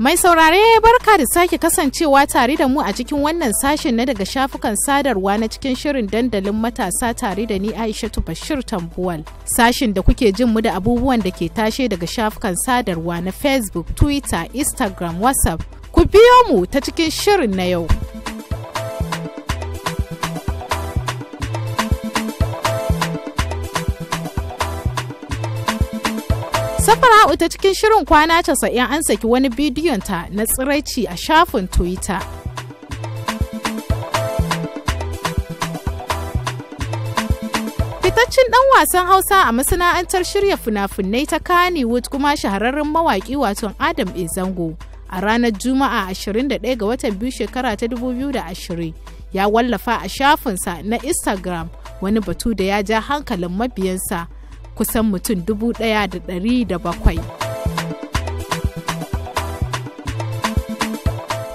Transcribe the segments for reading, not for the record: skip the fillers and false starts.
Mai saurare, barka da sake kasancewa tare da mu a cikin wannan sashen na daga shafukan sadarwa na cikin shirin Dandalin Matasa, tare da ni Aishatu Bashir Tambuwal. Sashen da kuke jin mu da abubuwan da ke tashe daga shafukan sadarwa na Facebook, Twitter, Instagram, WhatsApp. Ku biyo mu ta cikin shirin na yau. Safara'u ta cikin shirin Kwana 90 an saki wani bidiyon ta na tsiraici a shafin Twitter. Fitaccen dan wasan Hausa a masana'antar shirya fina-finai ta Kannywood kuma shahararren mawaƙi, wato Adam A. Zango, a ranar Juma'a 21 ga watan biyu shekara ta 2020 ya wallafa a shafinsa na Instagram wani batu da ya ja hankalin mabiyansa kusan mutum 1,700.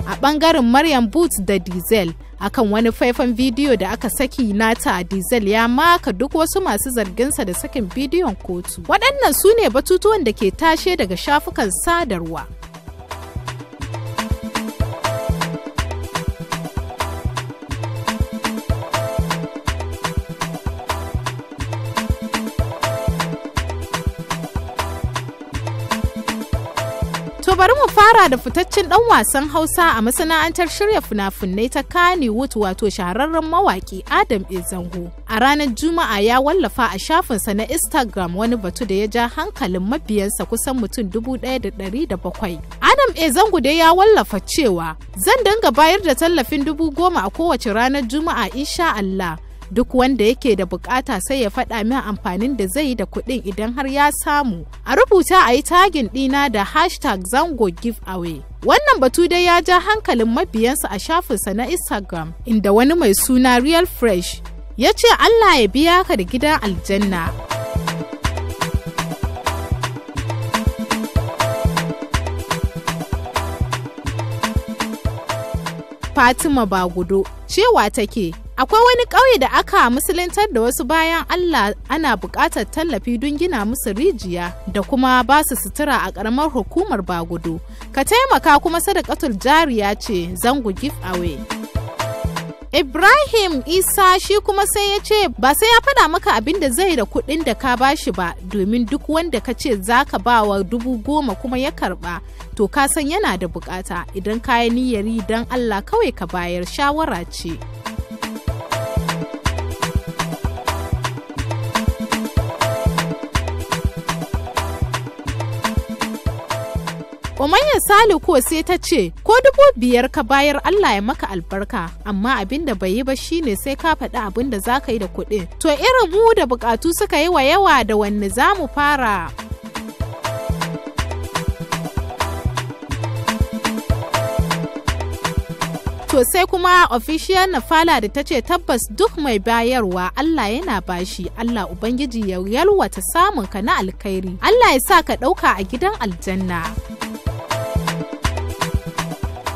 A ɓangaren Maryam Booth da Diesel, akan wani faifan bidiyo da aka saki nata, Diesel ya maka duk wasu masu zarginsa da sakin bidiyon kotu. Waɗannan su ne batutuwan da ke tashe daga shafukan sadarwa. To, bari mu fara da fitaccen dan wasan Hausa a masana'antar shirya fina-finai ta Kannywood, wato shahararren mawaki Adam A. Zango. A ranar Juma'a ya wallafa a shafinsa na Instagram wani batu da ya ja hankalin mabiyansa kusan mutum 1,700. Adam A. Zango dai ya wallafa cewa, "Zan dinga bayar da tallafin 10,000 a kowace ranar Juma'a insha Allah. Duk wanda yake da bukata sai ya faɗa min amfanin da zai yi da kuɗin idan har ya samu. A rubuta a yi tagging ɗina da #ZangoGiveaway." Wannan batu dai ya ja hankalin mabiyansa a shafinsa na Instagram, inda wani mai suna Real Fresh ya ce, "Allah ya biya ka da gidan aljanna." Fatima Bagudo cewa take, akwai wani ƙauye da aka musuluntar da wasu bayan Allah, ana buƙatar tallafi don gina musu rijiya da kuma ba su sutura a ƙaramar hukumar Bagudo. Ka taimaka, kuma sadakatul jariya ce, Zango give away. Ibrahim Isa shi kuma sai ya ce ba sai ya faɗa maka abin da zai da kuɗin da ka bashi ba, domin duk wanda ka ce za ka ba wa 10,000 kuma ya karɓa, to ka san yana da bukata. Idan ka yi niyyari don Allah, kawai ka bayar, shawara ce. Umayya Sale ko sai ta ce, ko 5,000 ka bayar, Allah ya maka albarka, amma abin da bai yi ba shine sai ka faɗi abin da za ka yi da kuɗin. To, irin mu da bukatu suka yi wa yawa, da wanne za mu fara? To, sai kuma Official Nafala da ta ce, tabbas duk mai bayarwa Allah yana bashi. Allah Ubangiji ya yalwata samunka na alkhairi. Allah ya sa ka ɗauka a gidan aljanna.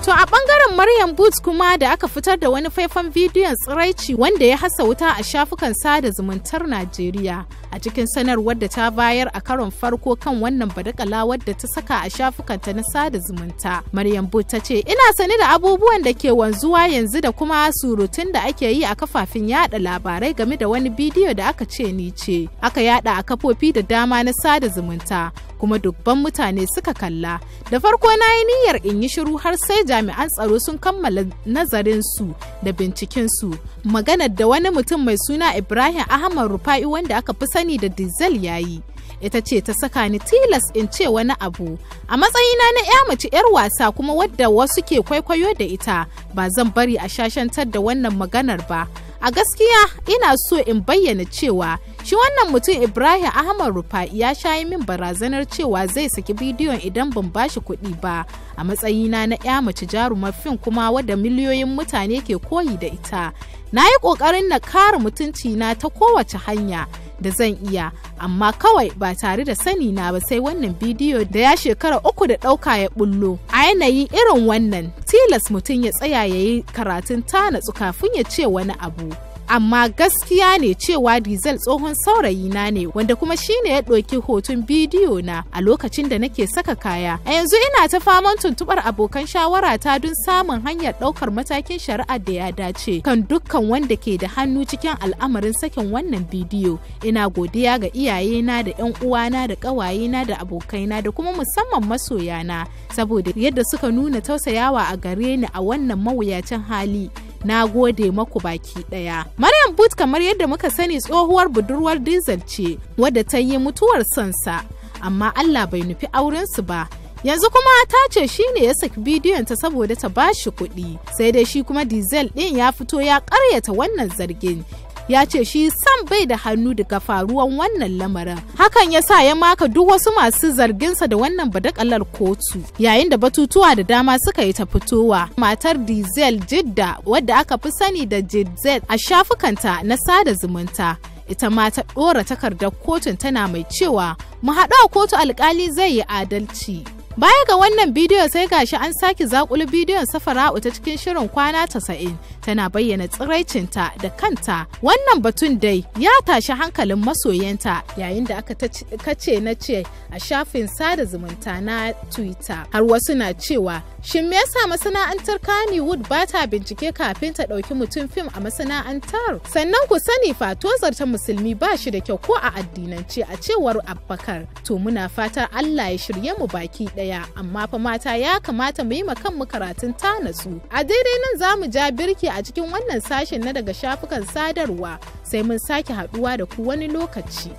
To, a bangaren Maryam Booth kuma, da aka fitar da wani faifan bidiyon tsiraici wanda ya hasa wuta a shafukan sada zumuntar Najeriya. A cikin sanarwar da ta bayar a karon farko kan wannan badakala wadda ta saka a shafukanta na sada zumunta, Maryam Booth ta ce, "Ina sane da abubuwan da ke wanzuwa yanzu da kuma surutun da ake yi a kafafen yada labarai game da wani bidiyo da aka ce ni ce. Aka yada a kafofi da dama na sada zumunta, kuma dubban mutane suka kalla. Da farko na yi niyyar in yi shiru har sai jami'an tsaro sun kammala nazarin su da binciken su. Maganar da wani mutum mai suna Ibrahim Ahmad Rufa'i, wanda aka fi sani da Diesel, yayi, ita ce ta saka ni tilas in ce wani abu. A matsayina na 'ya mace 'yar wasa kuma wadda wasu ke kwaikwayo da ita, ba zan bari a shashantar da wannan maganar ba. A gaskiya ina so in bayyana cewa shi wannan mutum Ibrahim Ahmad Rufa'i ya sha yi min barazanar cewa zai saki bidiyon idan ban bashi kuɗi ba. A matsayina na 'ya mace jarumar fim kuma wadda miliyoyin mutane ke koyi da ita, na yi ƙoƙarin na kare mutuncina ta kowace hanya da zan iya, amma kawai ba tare da sani na ba sai wannan bidiyo da ya shekara 3 da ɗauka ya bullo a yanayi irin wannan. Tilas mutum ya tsaya ya yi karatun ta natsu kafin ya ce wani abu." Amma gaskiya ne cewa Diesel tsohon saurayina ne, wanda kuma shine ya ɗauki hoton bidiyo na a lokacin da nake saka kaya. A yanzu ina ta faman tuntuɓar abokan shawara ta don samun hanyar ɗaukar matakin shari'a da ya dace kan dukkan wanda ke da hannu cikin al'amarin sakin wannan bidiyo. Ina godiya ga iyayena da 'yan uwana da ƙawayena da abokaina da kuma musamman masoyana saboda yadda suka nuna tausayawa a gare ni a wannan mawuyacin hali. Na gode maku baki daya. Maryam Booth, kamar yadda muka sani, tsohuwar budurwar Diesel ce wadda ta yi mutuwar sonsa, amma Allah bai nufi aurensu ba. Yanzu kuma ta ce shi ne ya saki bidiyon ta saboda ta bashi kuɗi. Sai dai shi kuma Diesel ɗin ya fito ya ƙaryata wannan zargin. Ya ce shi sam bai da hannu daga faruwan wannan lamarin. Hakan ya sa ya maka duk wasu masu zarginsa da wannan badakalar kotu. Yayin da batutuwa da dama suka yi ta fitowa. Matar Diesel Jidda, wadda aka fi sani da Jidz a shafukanta na sada zumunta, ita ma ta ɗora takardar kotun tana mai cewa mu haɗu a kotu, alkali zai yi adalci. Baya ga wannan bidiyo, sai gashi an sake zakulu bidiyon Safara'u ta cikin shirin Kwana 90 tana bayyana tsiraicinta da kanta. Wannan batun dai ya tashi hankalin masoyanta yayin da aka kace na ce a shafin sada zumunta na Twitter. Har wasu na cewa, shin me yasa masana'antar Kannywood ba ta bincike kafin ta ɗauki mutum fim a masana'antar? Sannan ku sani fa, tozarta musulmi ba shi da kyau ko a addinance, a cewar Abbakar. To muna fata Allah ya shirye mu baki ɗaya. Amma fa mata, ya kamata mu yi ma kanmu karatun ta natsu. A daidai nan za mu ja birki a cikin wannan sashen na daga shafukan sadarwa, sai mun sake haɗuwa da ku wani lokaci.